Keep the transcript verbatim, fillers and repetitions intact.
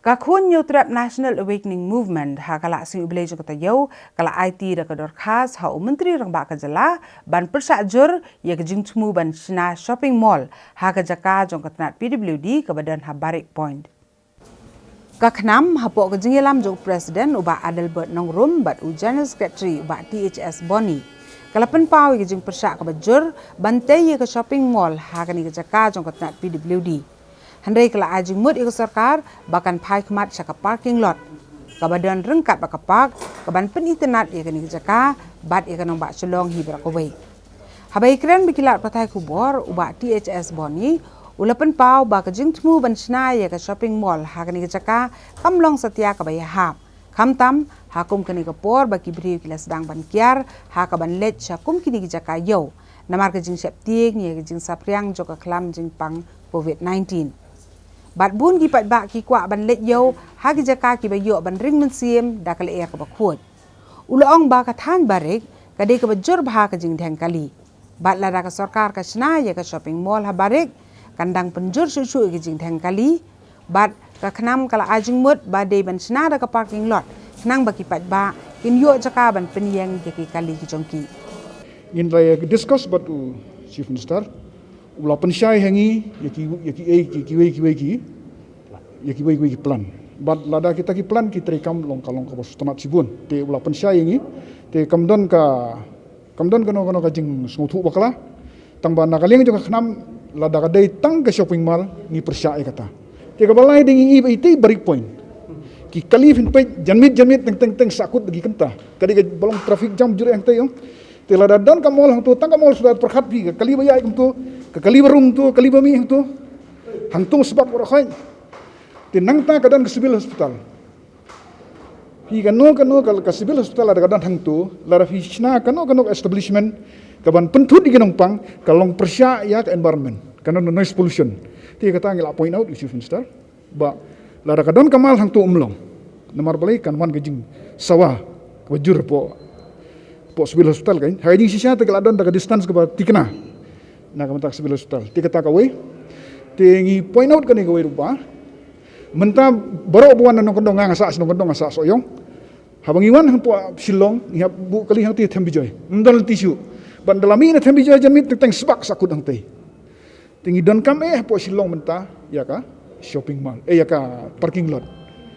Ka khun Hynñiewtrep National Awakening Movement ha ka Laising U Blei jong ka taïew ka la aiti da ka dorkhas ha u Myntri Rangbah ka jylla ban pyrshah jur ïa ka jingthmu ban shna shopping mall ha ka jaka jong ka tnat P W D kaba don ha Barik Point. Ka KHNAM hapoh ka jingïalam jong u President u Bah Adelbert Nongrum bad u General Secretary u Bah T H S Boni ka la pynpaw ïa ka jingpyrshah kaba jur ban tei ïa ka shopping mall ha kane ka jaka jong ka tnat P W D. Hynrei ka la ai jingmut ïa ka sorkar ba kan phai khmat sha ka parking lot kaba don ryngkat bad ka park kaban pynitynnad ïa kane ka jaka bad ïa ka nongbah Shillong hi baroh kawei. Haba ïakren bad ki lad pathai khubor u Bah T H S Boni u la pynpaw ba ka jingthmu ban shna ïa ka shopping mall ha kane ka jaka kam long satia kaba ïahap. Khamtam ha kum kane ka por ba ki briew ki la sdang ban kiar ha kaban leit sha kum kine ki jaka ïew namar ka jingsheptieng ïa ka jingsaphriang jong ka khlam jingpang COVID nineteen. Bad bun ki paidbah ki kwah ban leit ïew ha ki jaka kiba ïoh ban ring mynsiem da ka lyer kaba khuid. U la ong ba ka thaiñ Barik ka dei kaba jur bha ka jingdheng kali. Bad lada ka sorkar ka shna ïa ka shopping mall ha Barik kan dang pynjur shuh shuh ïa ka jingdheng kali. Bad ka KHNAM ka la ai jingmut ba dei ban shna da ka parking lot khnang ba ki paidbah kin ïoh jaka ban pynïeng ïa ki kali ki jong ki. Ngin la discuss bad u Chief Minister u la pynshai ha ngi ïa ki, ïa ki, ïa ki, kiwei kiwei ki, ïa kiwei kiwei ki plan. Bad lada kita ki plan ki treikam long ka long kaba sngewtynnat shibun. Te u la pynshai ha ngi te kam don ka, kam don kano kano ka jingsngewthuh bakla. Tang ba na ka liang jong ka KHNAM lada ka dei tang ka shopping mall ngi pyrshah ïa kata. Te kaba lai dei ngi i ba itei Barik Point. Ki kali phin peit janmiet janmiet teng teng teng sahkut da ki kynta. Ka dei kaba long traffic jam jur ïa kata ïong. Te lada don ka mall hangto tang ka mall suda pyrkhat phi ka kali ba ïaid hangto, ka kali ba rung hangto, kali ba mih hangto. Hangto sbak baroh khoit. Te nangta ka don ka civil hospital. Phi kano kano ka, ka civil hospital lada ka don hangto, lada phi shna kano kano ka establishment kaban pynthut ïa ki nongpang ka long pyrshah ïa ka environment, kano noise pollution. Te kata ngi la point out ïa u Chief Minister. Ba lada ka don ka mall hangto um long. Namar balei kan wan ka jingsawa kaba jur hapoh, hapoh civil hospital kan. Ha ka jingshisha te ka la don da ka distance kaba thikna na ka mynta ka civil hospital. Te kata kawei. Te ngi point out kane kawei ruh ba mynta baroh ba wan na Nongkyndong nga nga sah sha Nongkyndong nga sah Sohiong. Haba ngi wan hapoh Shillong ngi hap buh kali hangtei Them Bijoy. Ym don lynti shuh. Ban da la mih na Them Bijoy janmiet teng teng sbak sahkut hangtei. Te ngi donkam eh hapoh Shillong mynta ïa ka shopping mall, eh, ïa ka parking lot.